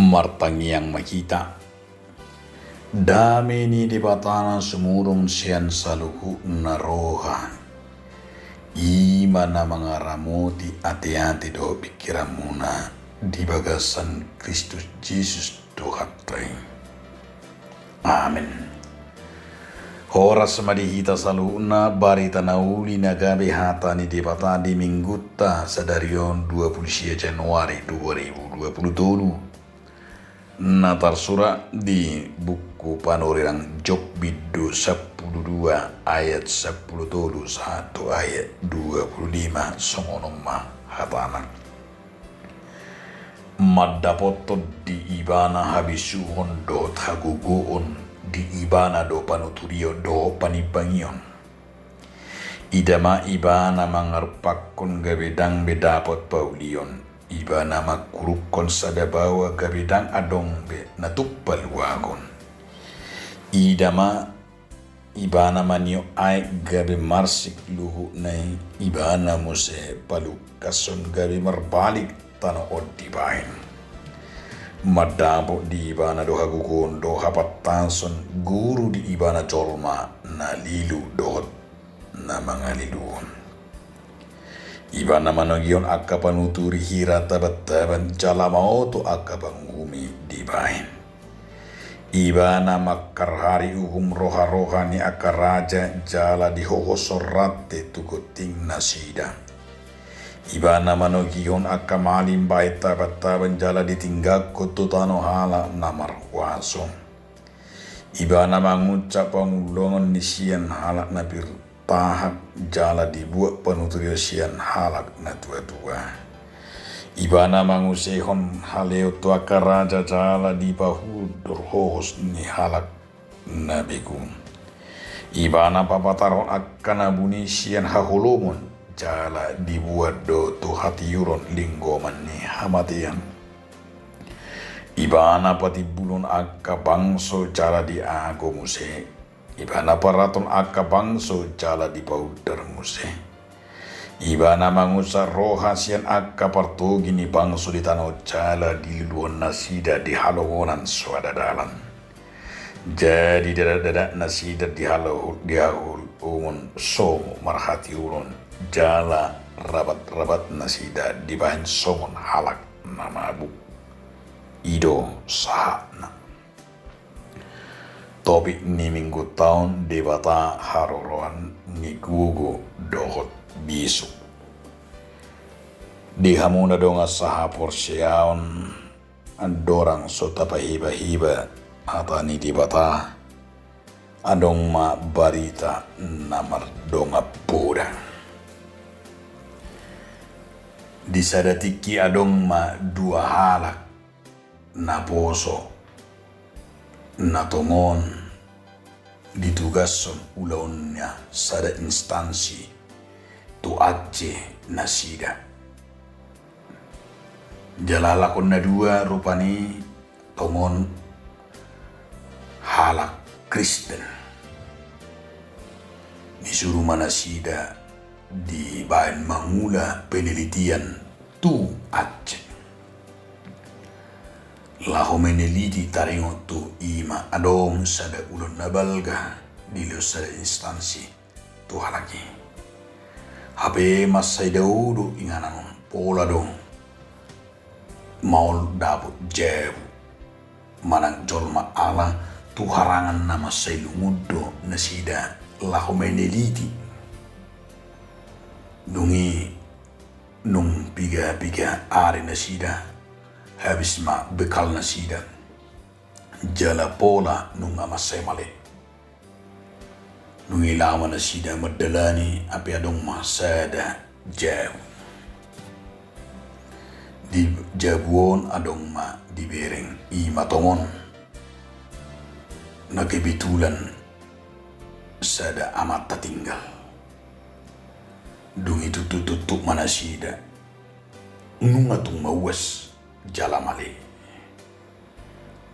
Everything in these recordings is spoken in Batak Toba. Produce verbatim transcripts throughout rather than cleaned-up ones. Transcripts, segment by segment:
Martangiang ma hita. Dame ni Debata na sumurung sian saluhutna roha, i ma na mangaramoti ateate dohot pingkiranmuna di bagasan Kristus Jesus Tuhanta i. Amen. Horas ma di hita saluhutna, barita na uli na gabe hata ni Debata di Minggunta sadari on, dua pulu sia Januari dua ribu dua pulu tolu. Na tarsurat di buku Panurirang Job bindu sampulu dua ayat sampulu tolu sahat tu ayat dua pulu lima, songon on ma hatana. Mandapothon di ibana habisuhon dohot hagogoon, di ibana do panuturion dohot panimbangion. Ida ma ibana mangarumpakkon gabe ndang be dapot paulion. Ibana mangkurukkon sada baoa gabe ndang adong be na tumpak luagon. Ida ma ibana maniop aek gabe marsik luhutna i. Ibana muse palungkashon gabe marbalik tano on dibaen. Mandapot di ibana do hagogoon dohot hapantason, guru di ibana jolma na lilu dohot na mangaliluhon. Ibana manogihon angka panuturi hira tabantaban jala maoto angka panguhumi dibaen. Ibana mangkarhari uhum roharoha ni angka raja jala dihohoshon rante tu gonting nasida. Ibana manogihon angka malim bahen tabantaban jala ditinggalhon tu tano halak na marhuaso. Ibana mangunsat pangullongon ni sian halak na pir tahak jala dibuat panuturion sian halak na tuatua. Ibana mangusehon haleon tu angka raja jala dipahuhut hohos ni halak na begu. Ibana papatarhon angka na buni sian haholomon jala dibuat do tu hatiuron linggoman ni hamatean. Ibana patimbulhon angka bangso jala diago muse. Ibana parrathon angka bangso jala dipaundar muse. Ibana mangunsat roha sian angka partogi ni bangso di tano on jala diluluhon nasida di halongonan so ada dalan. Jadi dadatdadat nasida di halo-, di haholomon so marhatiuron jala rabatrabat nasida dibahen songon halak na mabuk. I do sahatna. Topik ni Minggunta on: Debata haroroan ni gogo dohot bisuk. Di hamu na dongan sahaporseaon, andorang so tapahibahibahon hata ni Debata, adong ma barita na mardongan poda. Di sada tingki adong ma dua halak naposo na tongon ditugashon ulaonna sada instansi tu Aceh nasida. Jala halak on na dua rupani tongon halak Kristen. Disuru ma nasida dibaen mangula penelitian tu Aceh. Laho meneliti taringot tu i ma adong sada ulaon na balga dilehon sada instansi tu halak i. Hape mansai dao do inganan on, pola do maol dapot jabu manang jolma, ala tu harangan na mansai lungun do nasida laho meneliti. Dung i nunga piga-piga ari nasida, habis ma bekal nasida, jala pola nunga mansai male. Dung i laho ma nasida mandalani, hape adong ma sada jabu. Di jabu on adong ma dibereng, i ma tongon na kebetulan sada amanta tinggal. Dung i tutu-tutu ma nasida, nunga tung mauas jala male.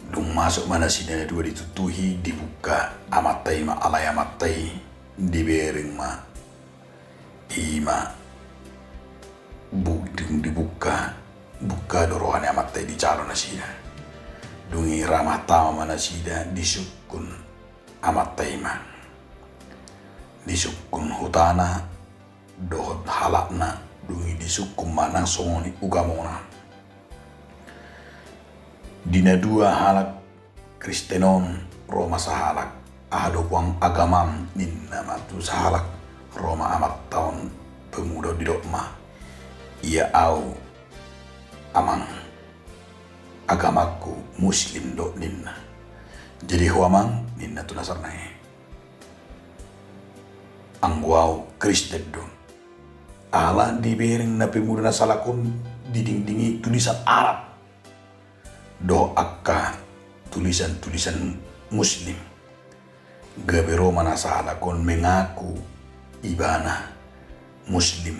Dung masuk ma nasida na dua dituntuhi, dibuka amanta i ma, alai amanta i dibereng ma, i ma bu-, dung dibuka, buka do roha ni amanta i, dijalo nasida. Dung i ramah tama ma nasida disungkun amanta i ma, disungkun hutana dohot halakna, dung i disungkun ma nang songon i ugamona. Di na dua halak Kristen on ro ma sahalak. Aha do puang agamam, ninna ma tu sahalak ro ma amanta on, pemuda on, didok ma, ia au amang, agamangku Muslim do ninna. Jadi ho amang, ninna tu na sarna i, anggo au Kristen do. Ala dibereng na pemuda na sahalak on di dinding i tulisan Arab dohot angka tulisan-tulisan Muslim. Gabe ro ma na sahalak on mengaku ibana Muslim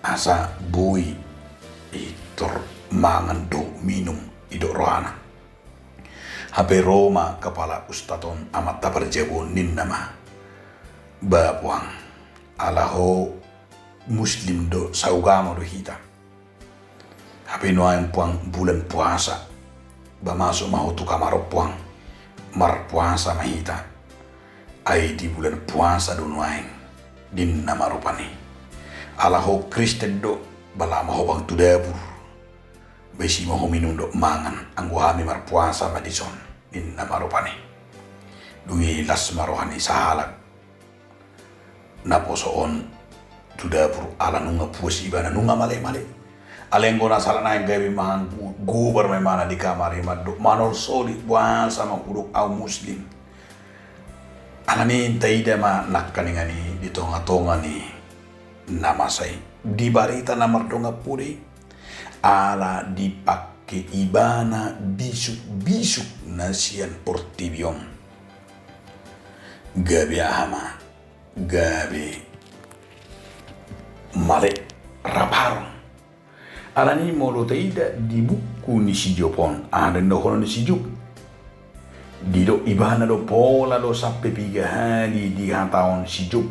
asa boi pintor mangan dohot minum, didok rohana. Hape ro ma kepala ustad on, amanta parjabu on, ninna ma, ba puang, ala ho Muslim do, saugama do hita. Hape nuaeng puang bulan puasa, ba masuk ma ho tu kamar on puang, marpuasa ma hita. Ai di bulan puasa do nuaeng, ninna ma rupani. Ala ho Kristen do, ba laho ma ho puang tu dapur, ba isi ma ho minum dohot mangan, anggo hami marpuasa ma dison, ninna ma rupani. Dung i las ma roha ni sahalak naposo on tu dapur, ala nunga puas ibana, nunga male-male. Alai anggo na sahalak nangkin gabe mangan gobar ma ibana di kamar i, mandok, manolsoli, boasa ma hudok au Muslim. Alani i taida ma nangkaningan i di tonga-tonga ni na masa i, di barita na mardongan poda i, ala dipake ibana bisuk-bisuk na sian portibi on. Gabe aha ma, gabe male rap harum. Alani i molo taida di buku ni si Job on, aha do na dohonon ni si Job? Didok ibana do pola do sampe piga hali dihatahon si Job,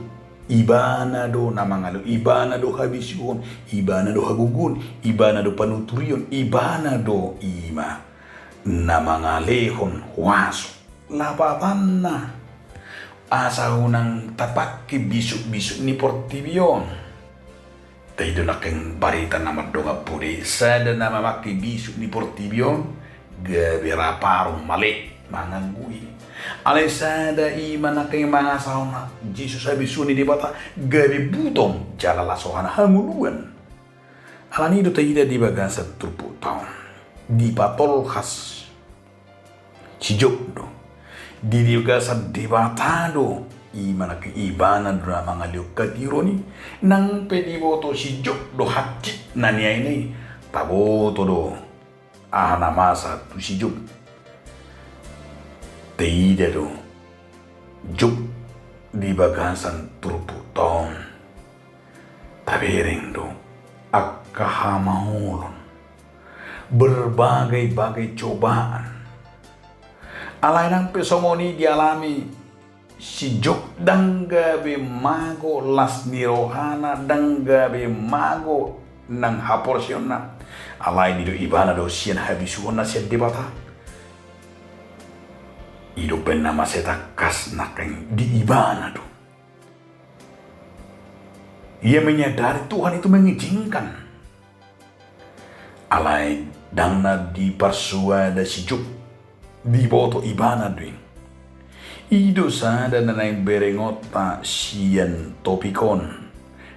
ibana do na mangalehon, ibana do habisuhon, ibana do hagogoon, ibana do panuturion, ibana do i ma na mangalehon huaso. Lapatanna, asa unang tapake bisuk-bisuk ni portibi on. Taida nangkin barita na mardongan poda i, sada na mamake bisuk ni portibi on gabe rap harum, male, manganggo i. Alai sada i ma nangkin mangasahon Jesus, habisuhon ni Debata, gabe buton jala las rohana, hangoluan. Alani i do taida di bagasan turpukta on, dipatolhas si Job do. Di bagasan Debata do, i ma nangkin ibana do na mangalehon hatiuron i. Nang pe diboto si Job do hansit na niaina i, taboto do aha na masa tu si Job. Taida do Job di bagasan turpukta on. Tabereng do angka hamaolon, berbagai-bagai cobaan. Alai nang pe songon i dialami si Job, ndang gabe mago las ni rohana, ndang gabe mago nang haporseaonna. Alai didok ibana do sian habisuhon na sian Debata. I do umbahen na masa i tangkas nangkin di ibana do. Ia menyadari Tuhan itu mengizinkan. Alai ndang na diparsuada si Job, diboto ibana do i. I do sada na naeng berengonta sian topik on,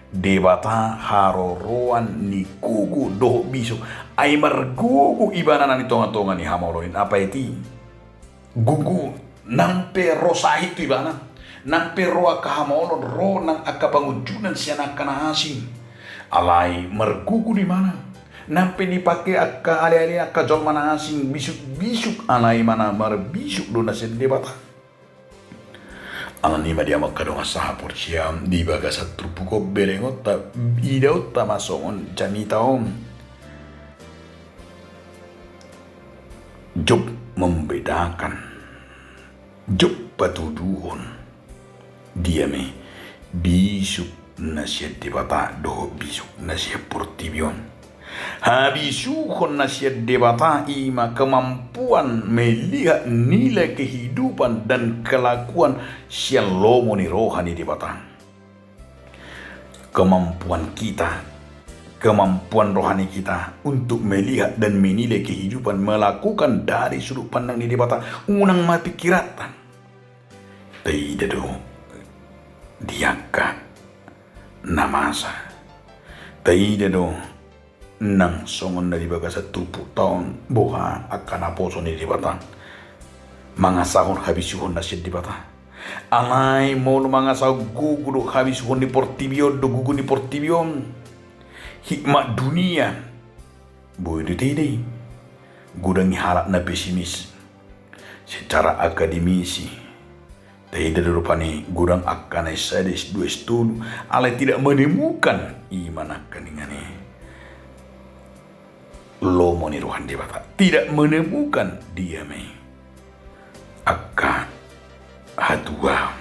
Debata haroroan ni gogo dohot bisuk. Ai margogo ibana na di tonga-tonga ni hamaolon i, apa i? Gogo, nang pe ro sahit tu ibana, nang pe ro angka hamaolon, ro nang angka pangunjunan sian angka na asing, alai margogo do ibana. Nang pe dipake angka aleale, angka jolma na asing bisuk-bisuk, alai ma na marbisuk do na sian Debata. Alani i ma di hamu angka dongan sahaporseaon, di bagasan turpuk on berengonta, idaonta ma songon jamita on. Job membedakan, Job patuduhon, dia ma i bisuk na sian Debata dohot bisuk na sian portibi on. Habisuhon na sian Debata i ma kemampuan melihat nilai kehidupan dan kelakuan sian lomo ni roha ni Debata. Kemampuan kita, kemampuan rohani kita untuk melihat dan menilai kehidupan, melakukan dari sudut pandang ni Debata, unang ma pikiranta. Taida do di angka na masa. Taida do nang songon na di bagasan turpuk taon, boha angka naposo ni Debata mangasahon habisuhon na sian Debata. Alai molo mangasahon gogo do habisuhon ni portibi on do gogo ni portibi on, hikmat dunia, boi do taida i godang i halak na pesimis secara akademisi. Taida do rupani godang angka na S sada, S dua, S tolu, alai tidak menemukan i ma nangkaningan i lomo ni roha ni Debata, tidak menemukan dia ma i angka hatuaon.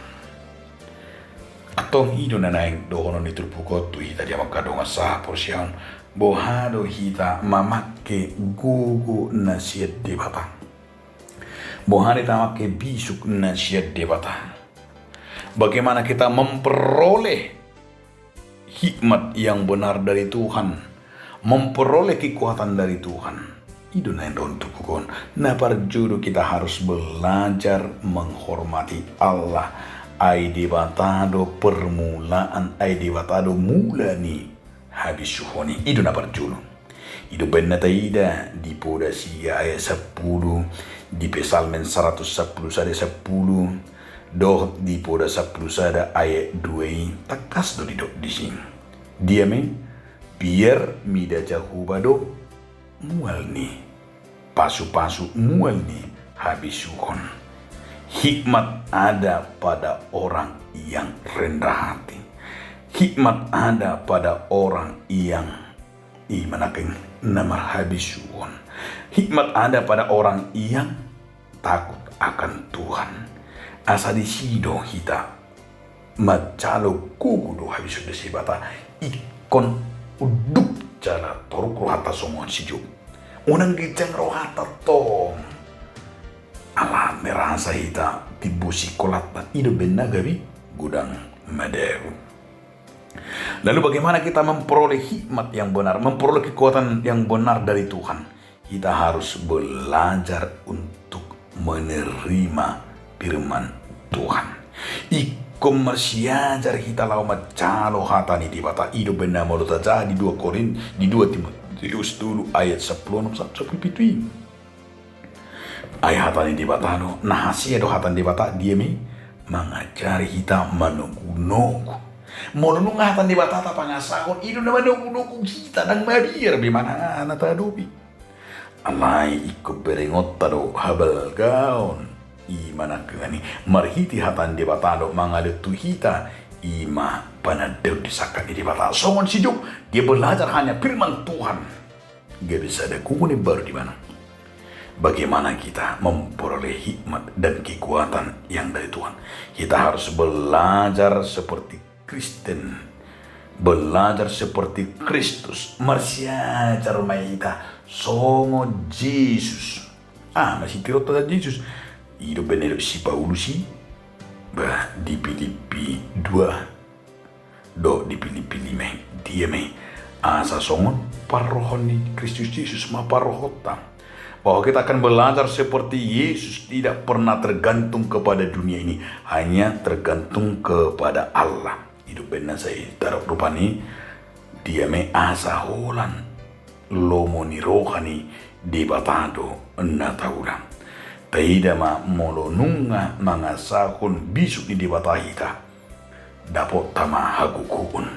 Antong i do na naeng dohonon ni turpuk on tu hita di hamu angka dongan sahaporseaon, boha do hita mamangke gogo na sian Debata. Boha do hita mamangke bisuk na sian Debata. Bagaimana kita memperoleh hikmat yang benar dari Tuhan, memperoleh kekuatan dari Tuhan. I do na naeng dohonon turpuk on. Na parjolo, kita harus belajar menghormati Allah. Ai Debata do permulaan, ai Debata do mula ni habisuhon i. I do na parjolo. I do umbaen na taida di Poda sia ayat sampulu, di Psalmen saratus sampulu sada sampulu, dohot di Poda sampulu sada ayat dua i, tangkas do didok disi. Dia ma i? Biar mida Jahowa do mual ni pasupasu, mual ni habisuhon. Hikmat ada pada orang yang rendah hati. Hikmat ada pada orang yang, i ma nangkin, na marhabisuhon. Hikmat ada pada orang yang takut akan Tuhan. Asa disi do hita manjalo gogo dohot habisuhon na sian Debata, ingkon unduk jala toruk rohanta songon si Job. Unang ginjang rohanta tong. Ala merasa hita timbo singkolanta, i do umbaen na gabe godang madabu. Lalu bagaimana kita memperoleh hikmat yang benar, memperoleh kekuatan yang benar dari Tuhan? Kita harus belajar untuk menerima firman Tuhan. Ingkon marsiajar hita laho manjalo hata ni Debata. I do umbaen na molo tajaha di dua Korin, di dua Timoteus tolu ayat sampulu onom sampe sampulu pitu i. Ai hata ni Debata do, na hasea do hata ni Debata, dia ma i? Mangajari hita manogunogu. Molo nunga hata ni Debata tapangasahon, i do na manogunogu hita, ndang mabiar be manang aha na tahadopi. Alai ingkon berengonta do habalgaon. I ma nangkaningan i, marhite hata ni Debata do mangalehon tu hita i ma panandaon di sangkap ni Debata. Songon si Job, dia belajar hanya firman Tuhan. Gabe sada gogo na imbaru di ibana. Bagaimana kita memperoleh hikmat dan kekuatan yang dari Tuhan? Kita harus belajar seperti Kristen, belajar seperti Kristus, marsiajar ma hita songon Jesus. Ah, masitironta Jesus. I do umbaen na didok si Paulus i, bah, di Pilippi dua dohot di Pilippi lima i, dia ma i? Asa songon parrohahon ni Kristus Jesus ma parrohanta. Bahwa kita akan belajar seperti Yesus, tidak pernah tergantung kepada dunia ini, hanya tergantung kepada Allah. I do umbaen na sai tadok rupani, dia ma i? Asa holan lomo ni roha ni Debata do na taula. Taida ma molo nunga mangasahon bisuk ni Debata hita, dapotta ma hagogoon.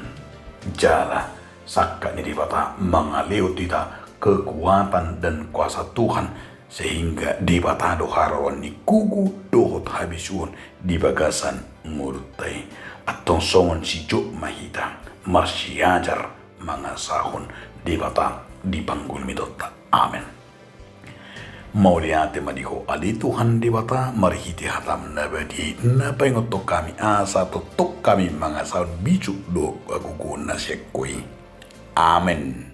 Jala sangkap ni Debata mangalehon tu hita kekuatan dan kuasa Tuhan, sehingga Debata do haroroan ni gogo dohot habisuhon di bagasan ngolunta i. Antong songon si Job ma hita, marsiajar mangasahon Debata di panggulmitonta. Amen. Mauliate ma di Ho ale Tuhan Debata, marhite hataM na badia i na paingothon hami asa tongtong hami mangasahon bisuk dohot hagogoon na sian Ho i. Amen.